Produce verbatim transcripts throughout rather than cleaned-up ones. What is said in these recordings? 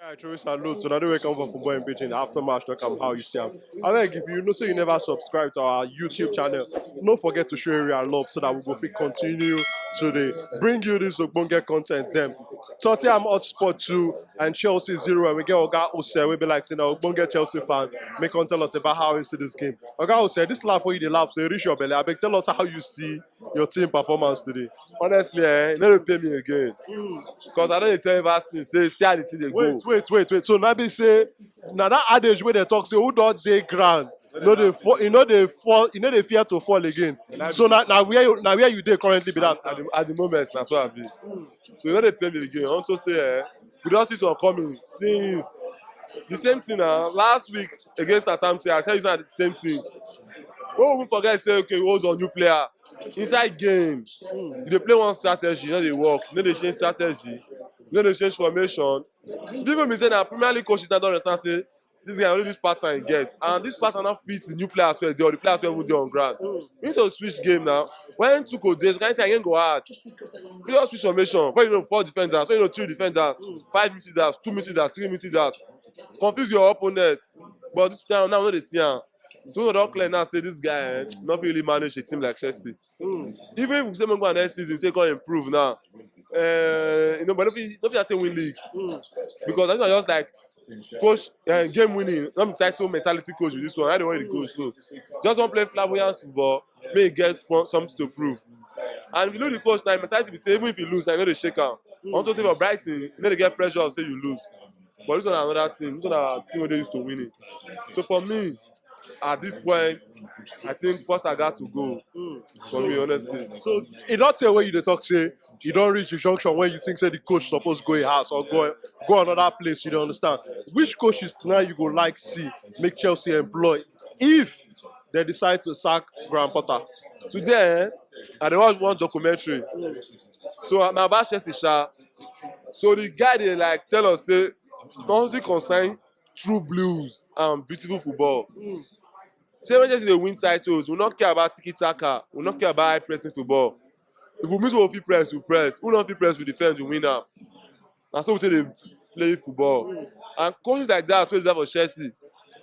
I truly salute to another welcome for Football in Pidgin after match talk am how you see am. Abeg, if you know say you never subscribe to our YouTube channel, no forget to show area love so that we go fit continue to dey bring you this ogbonge content dem. Tottenham Hotspur two and Chelsea zero, and we get Oga Ose wey be like say na ogbonge Chelsea fan, make come tell us about how he see this game. Oga Ose, this laugh wey you dey laugh so e reach your belle, abeg tell us how you see your team performance today. Honestly, eh, e no dey pay me again. Because I don dey tell you ever since, say, see how the thing dey go. Wait, wait, wait, wait. So na be say na that adage wey dem talk say who don dey ground no dey fall, e no dey fall, e no dey fear to fall again. So na na where you na where you dey currently be that. At the, at the moment, na so I be. So e no dey pay me again. Unto say, eh, we don see some coming since. The same thing na last week against Southampton, I tell you say na the same thing. When we forget say, okay, we hold on new player, inside game, you dey play one strategy, e no dey work, you no dey change strategy, you no dey change formation. Even be say na Premier League coaches now don understand say this guy only this pattern he get, and this pattern no fit the new players wey dey or the players wey even dey on ground. We need to switch game now. When Tuchel dey, kind thing again go hard. If you just switch formation, when you know four defenders, when you know three defenders, five midfielders, two midfielders, three midfielders, confuse your opponent. But this time now we no dey see am. So we don clear now say this guy, eh, no fit really manage a team like Chelsea. Even if we say make we go next season, say come improve now, eh, you know, but no fit no fit say win league. Because that's why I just like coach, eh, game winning, not be title mentality coach with this one. I don't want the coach so just wan play flamboyant football, make e get one- something to prove. And if you look the coach now, mentality be say even if you lose, na e no dey shake am. Unto say for Brighton, e no dey get pressure of say you lose. But this one na another team. This one na team wey dey used to winning. So for me, at this point, I think Potter got to go. For me, honestly. So e don tey wey you dey talk say e don reach the junction when you think say the coach suppose go a house or go go another place. You dey understand? Which coaches now you go like see make Chelsea employ if they decide to sack Graham Potter? Today, eh, I dey watch one documentary. So na about Chelsea sha. So the guy dey like tell us say nothing concern true blues and beautiful football. Say when Chelsea dey win titles, we no care about tiki taka, we no care about high pressing football. If we meet who fit press, we press. Who no fit press, we defend, we win am. Na so we take dey play football. And coaches like that wey dey for Chelsea,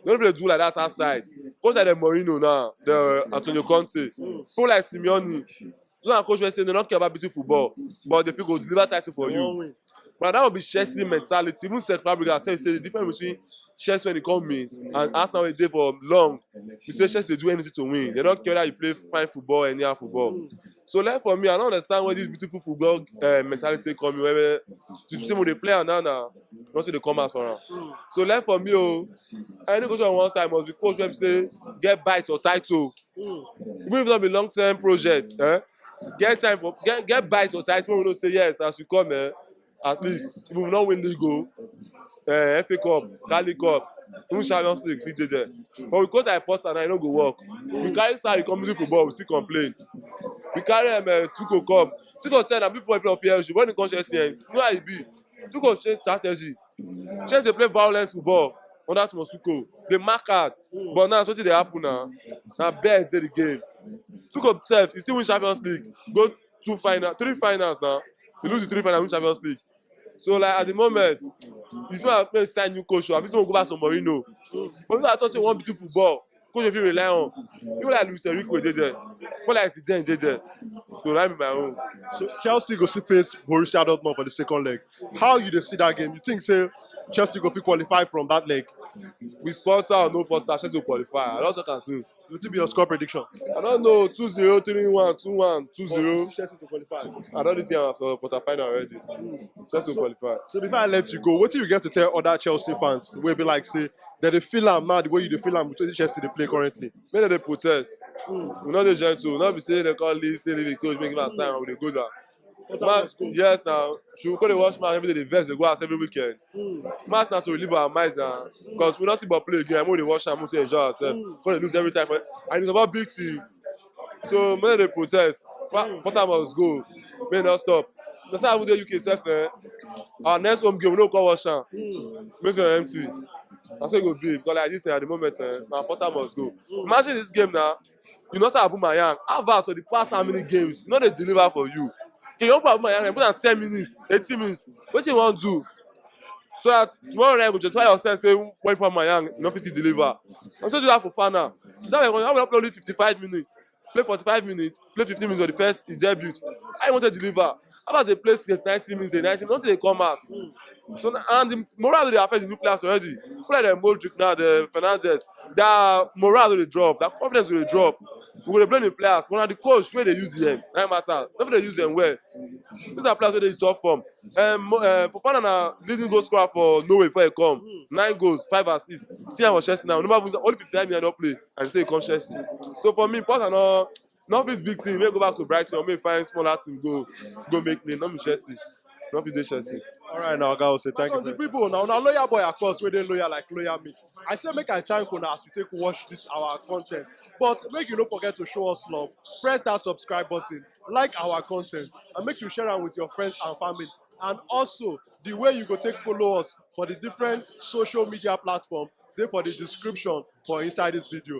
they no fit dey do like that outside. Coach like the Mourinho now, the Antonio Conte, people like Simeone, those are coach wey say they no care about beautiful football, but they fit go deliver title for you. But that would be Chelsea mentality. Even Cesc Fabregas tell you say the difference between Chelsea when e come meet and Arsenal wey dey for long, you say Chelsea dey do anything to win. They don't care whether you play fine football, anyhow football. So like for me, I don't understand where this beautiful football uh, mentality come in. Where you see when they play am now, now, not say they come as around. So like for me, oh, any coach on one side must be coach wey say get bite or title. Even if not be long term project, eh? Get time for get get bite or title. We know say yes as you come, eh? At least if we no win league o, eh, F A Cup, Carling Cup, even Champions League fit dey there. But because I Potter now, e no go work. We carry Sarri come do football, we still complain. We carry um, uh, Tuchel come. Tuchel sef na before he play for P S G, when he come Chelsea, eh, you know how e be. Tuchel change strategy. Chelsea dey play violent football under Thomas Tuchel. Dey mark hard. But now wetin dey happen now? Na best dey the game. Tuchel sef, he still win Champions League, go two final, three finals now. He lose the three finals, win Champions League. So like at the moment, you see my place sign new coach, I fit go back to Mourinho. But if I talk say one beautiful football, coach if you rely on, people like Luis Enrique dey there, people like Zidane dey there. So that be my own. So Chelsea go still face Borussia Dortmund for the second leg. How you dey see that game? You think say Chelsea go fit qualify from that leg? With Potter or no Potter, Chelsea go qualify. I don talk am since. Wetin be your score prediction? I don't know, two zero, three one, two one, two zero. Chelsea to qualify. I don see am for quarter final already. Chelsea go qualify. So before I let you go, wetin you get to tell other Chelsea fans wey be like say dem dey feel am now the way you dey feel am with wetin Chelsea dey play currently? Make dem dey protest. We no dey gentle. We no be say dem come leave, say leave the coach, make give am time, we dey go down. Match, yes now. Should we go dey watch match every day, dey vex, dey go house every weekend? Match na to relieve our minds na. Because we no see ball play again, make we dey watch am, make we enjoy ourselves. Come dey lose every time. For, and it's about big team. So make dem dey protest. Fa- Potter must go. Make e no stop. Na so I even dey U K sef, eh. Our next home game, we no come watch am. Make it empty. Na so e go be. Because like this, eh, at the moment, eh, na Potter must go. Imagine this game now. You know say Aubameyang, Havertz for the past how many games? You no dey deliver for you. Can you put Aubameyang, put am ten minutes, eighteen minutes. Wetin you wan do? so that tomorrow night you go justify yourself say when Palmer Yang, you no fit still deliver. And so do that for Fana. Since that way, how we play only fifty-five minutes, play forty-five minutes, play fifteen minutes for the first his debut. I want to deliver. How about they play sixty, ninety minutes, ninety minutes, they come out. So na- and the morale dey affect the new players already. People like the Modric now, the Fernandes, their morale go dey drop, their confidence go dey drop. We go dey blame the players, but na the coach wey dey use them. Na im matter. Nobody dey use them well. These are players wey dey top form. Um, Mo- uh, Fofana na leading goal scorer for Norway before he come. Nine goals, five assists. See am for Chelsea now. Number one, only fifty-nine million don play and say he come Chelsea. So for me, Potter no, not this big team. May go back to Brighton or may find smaller team go go make name. Not be Chelsea. Not be dey Chelsey. All right, now, guys, say thank you. Because the people now, now loyal boy, of course, where they loyal like loyal me. I say make I thank una as you take watch this our content. But make you don't forget to show us love. Press that subscribe button, like our content, and make you share am with your friends and family. And also, the way you go take follow us for the different social media platform, dey for the description for inside this video.